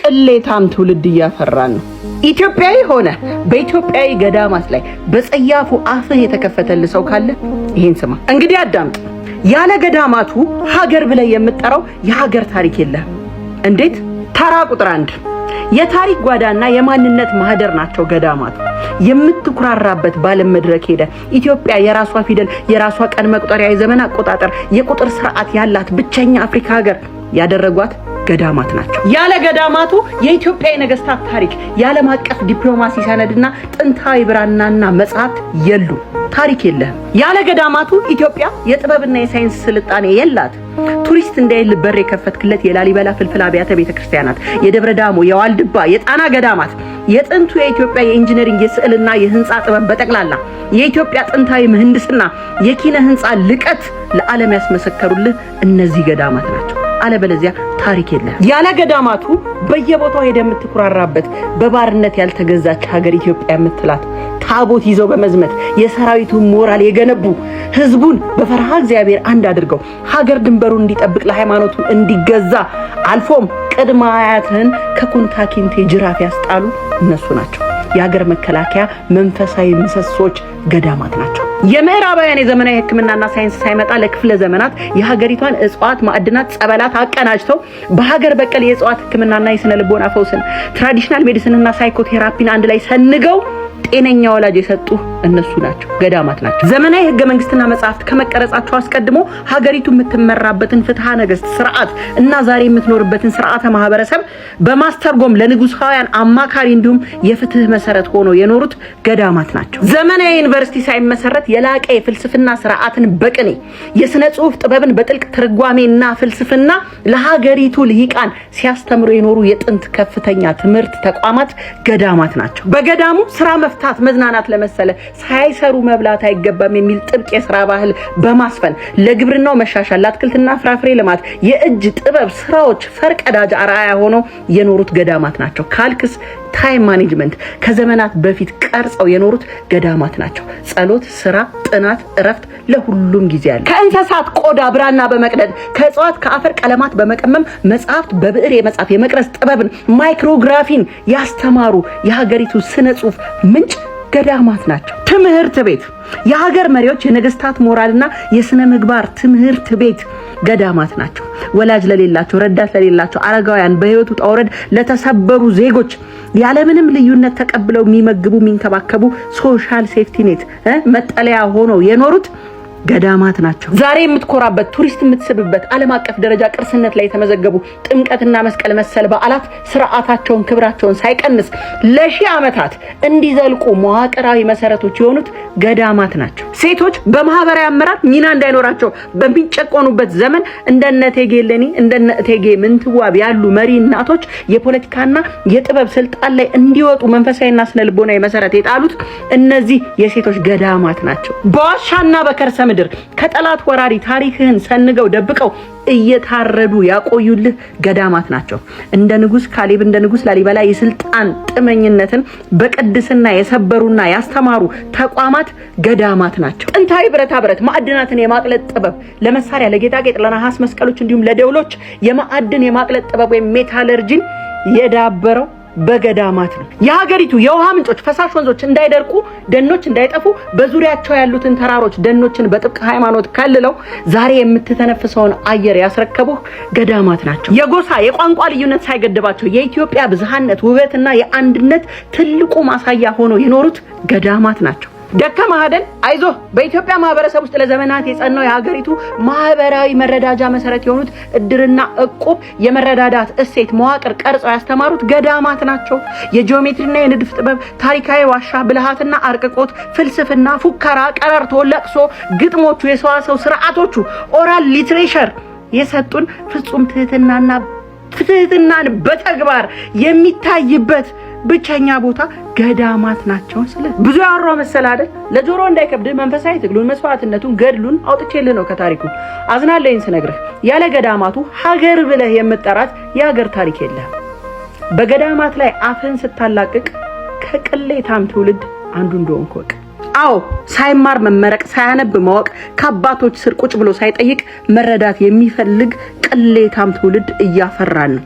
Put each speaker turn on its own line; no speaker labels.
ቅሌታም ትውልድ እያፈራን ነው። ኢትዮጵያዊ ሆነ በኢትዮጵያዊ ገዳማት ላይ በጸያፉ አፍህ የተከፈተልህ ሰው ካለ ይሄን ስማ። እንግዲህ አዳምጥ። ያለ ገዳማቱ ሀገር ብለህ የምትጠራው የሀገር ታሪክ የለህም። እንዴት? ተራ ቁጥር 1፣ የታሪክ ጓዳና የማንነት ማህደር ናቸው ገዳማቱ። የምትኩራራበት ባለም መድረክ ሄደ ኢትዮጵያ የራሷ ፊደል፣ የራሷ ቀን መቁጠሪያ፣ የዘመን አቆጣጠር፣ የቁጥር ስርዓት ያላት ብቸኛ አፍሪካ ሀገር ያደረጓት ገዳማት ናቸው። ያለ ገዳማቱ የኢትዮጵያ የነገስታት ታሪክ፣ የዓለም አቀፍ ዲፕሎማሲ ሰነድና ጥንታዊ ብራናና መጽሐፍት የሉም። ታሪክ የለህም። ያለ ገዳማቱ ኢትዮጵያ የጥበብና የሳይንስ ስልጣኔ የላት። ቱሪስት እንዳይል በር የከፈትክለት የላሊበላ ፍልፍል አብያተ ቤተክርስቲያናት፣ የደብረ ዳሞ፣ የዋልድባ፣ የጣና ገዳማት፣ የጥንቱ የኢትዮጵያ የ engineering፣ የስዕልና የህንፃ ጥበብ፣ በጠቅላላ የኢትዮጵያ ጥንታዊ ምህንድስና፣ የኪነ ህንፃ ልቀት ለዓለም ያስመሰከሩልህ እነዚህ ገዳማት ናቸው። አለበለዚያ ታሪክ የለህም። ያለ ገዳማቱ በየቦታው ሄደህ የምትኩራራበት በባርነት ያልተገዛች ሀገር ኢትዮጵያ የምትላት ታቦት ይዘው በመዝመት የሰራዊቱን ሞራል የገነቡ፣ ህዝቡን በፈርሃ እግዚአብሔር አንድ አድርገው ሀገር ድንበሩን እንዲጠብቅ፣ ለሃይማኖቱ እንዲገዛ፣ አልፎም ቅድመ አያትህን ከኩንታ ኪንቴ ጅራፍ ያስጣሉ እነሱ ናቸው። የሀገር መከላከያ መንፈሳዊ ምሰሶች ገዳማት ናቸው። የምዕራባውያን የዘመናዊ ሕክምናና ሳይንስ ሳይመጣ ለክፍለ ዘመናት የሀገሪቷን እጽዋት፣ ማዕድናት፣ ጸበላት አቀናጅተው በሀገር በቀል የእጽዋት ሕክምናና የስነ ልቦና ፈውስን፣ traditional medicine ና psychotherapy ን አንድ ላይ ሰንገው ጤነኛ ወላጅ የሰጡ እነሱ ናቸው፣ ገዳማት ናቸው። ዘመናዊ ህገ መንግስትና መጽሐፍት ከመቀረጻቸው አስቀድሞ ሀገሪቱ የምትመራበትን ፍትሐ ነገስት ስርዓት እና ዛሬ የምትኖርበትን ስርዓተ ማህበረሰብ በማስተርጎም ለንጉሳውያን አማካሪ እንዲሁም የፍትህ መሰረት ሆኖ የኖሩት ገዳማት ናቸው። ዘመናዊ ዩኒቨርሲቲ ሳይመሰረት የላቀ የፍልስፍና ስርዓትን በቅኔ፣ የስነ ጽሁፍ ጥበብን በጥልቅ ትርጓሜና ፍልስፍና ለሀገሪቱ ልሂቃን ሲያስተምሩ የኖሩ የጥንት ከፍተኛ ትምህርት ተቋማት ገዳማት ናቸው። በገዳሙ ስራ መፍታት መዝናናት ለመሰለ ሳይሰሩ መብላት አይገባም የሚል ጥብቅ የስራ ባህል በማስፈን ለግብርናው መሻሻል፣ ለአትክልትና ፍራፍሬ ልማት የእጅ ጥበብ ስራዎች ፈርቀዳጅ አርአያ ሆነው የኖሩት ገዳማት ናቸው። ካልክስ time management ከዘመናት በፊት ቀርጸው የኖሩት ገዳማት ናቸው። ጸሎት፣ ስራ፣ ጥናት፣ እረፍት ለሁሉም ጊዜ አለ። ከእንስሳት ቆዳ ብራና በመቅደድ፣ ከእጽዋት ከአፈር ቀለማት በመቀመም መጽሐፍት በብዕር የመጻፍ የመቅረጽ ጥበብን፣ micrography ን ያስተማሩ የሀገሪቱ ስነ ጽሁፍ ምንጭ ገዳማት ናቸው። ትምህርት ቤት፣ የሀገር መሪዎች የነገስታት ሞራልና የስነ ምግባር ትምህርት ቤት ገዳማት ናቸው። ወላጅ ለሌላቸው፣ ረዳት ለሌላቸው አረጋውያን፣ በህይወቱ ውጣ ውረድ ለተሰበሩ ዜጎች ያለምንም ልዩነት ተቀብለው የሚመግቡ፣ የሚንከባከቡ social safety net መጠለያ ሆነው የኖሩት ገዳማት ናቸው። ዛሬ የምትኮራበት፣ ቱሪስት የምትስብበት፣ ዓለም አቀፍ ደረጃ ቅርስነት ላይ የተመዘገቡ ጥምቀትና መስቀል መሰል በዓላት ስርዓታቸውን ክብራቸውን ሳይቀንስ ለሺህ ዓመታት እንዲዘልቁ መዋቅራዊ መሰረቶች የሆኑት ገዳማት ናቸው። ሴቶች በማህበራዊ አመራር ሚና እንዳይኖራቸው በሚጨቆኑበት ዘመን እንደነ እቴጌ እሌኒ፣ እንደነ እቴጌ ምንትዋብ ያሉ መሪ እናቶች የፖለቲካና የጥበብ ስልጣን ላይ እንዲወጡ መንፈሳዊና ስነ ልቦናዊ መሰረት የጣሉት እነዚህ የሴቶች ገዳማት ናቸው። በዋሻና በከርሰ ምድር ከጠላት ወራሪ ታሪክህን ሰንገው ደብቀው እየታረዱ ያቆዩልህ ገዳማት ናቸው። እንደ ንጉስ ካሌብ፣ እንደ ንጉስ ላሊበላ የስልጣን ጥመኝነትን በቅድስና የሰበሩና ያስተማሩ ተቋማት ገዳማት ናቸው። ጥንታዊ ብረታ ብረት ማዕድናትን የማቅለጥ ጥበብ ለመሳሪያ፣ ለጌጣጌጥ፣ ለነሐስ መስቀሎች እንዲሁም ለደውሎች የማዕድን የማቅለጥ ጥበብ ወይም metallurgy ን የዳበረው በገዳማት ነው። የሀገሪቱ የውሃ ምንጮች፣ ፈሳሽ ወንዞች እንዳይደርቁ፣ ደኖች እንዳይጠፉ በዙሪያቸው ያሉትን ተራሮች፣ ደኖችን በጥብቅ ሃይማኖት ከልለው ዛሬ የምትተነፍሰውን አየር ያስረከቡህ ገዳማት ናቸው። የጎሳ የቋንቋ ልዩነት ሳይገድባቸው የኢትዮጵያ ብዝሃነት ውበትና የአንድነት ትልቁ ማሳያ ሆነው የኖሩት ገዳማት ናቸው። ደከመህ አይደል? አይዞህ። በኢትዮጵያ ማህበረሰብ ውስጥ ለዘመናት የጸናው የሀገሪቱ ማህበራዊ መረዳጃ መሰረት የሆኑት እድርና እቁብ የመረዳዳት እሴት መዋቅር ቀርጸው ያስተማሩት ገዳማት ናቸው። የጂኦሜትሪና የንድፍ ጥበብ፣ ታሪካዊ ዋሻ፣ ብልሃትና አርቅቆት፣ ፍልስፍና፣ ፉከራ፣ ቀረርቶ፣ ለቅሶ፣ ግጥሞቹ፣ የሰዋሰው ስርዓቶቹ፣ oral literature የሰጡን ፍጹም ትህትናና ትህትናን በተግባር የሚታይበት ብቸኛ ቦታ ገዳማት ናቸው። ስለ ብዙ ያወራው መሰል አይደል? ለጆሮ እንዳይከብድህ መንፈሳዊ ትግሉን፣ መስዋዕትነቱን፣ ገድሉን አውጥቼልህ ነው ከታሪኩ። አዝናለኝ ስነግርህ ያለ ገዳማቱ ሀገር ብለህ የምጠራት የሀገር ታሪክ የለህም። በገዳማት ላይ አፍህን ስታላቅቅ ከቅሌታም ትውልድ አንዱ እንደሆንክ እወቅ። አዎ፣ ሳይማር መመረቅ፣ ሳያነብ ማወቅ፣ ከአባቶች ስር ቁጭ ብሎ ሳይጠይቅ መረዳት የሚፈልግ ቅሌታም ትውልድ እያፈራን ነው።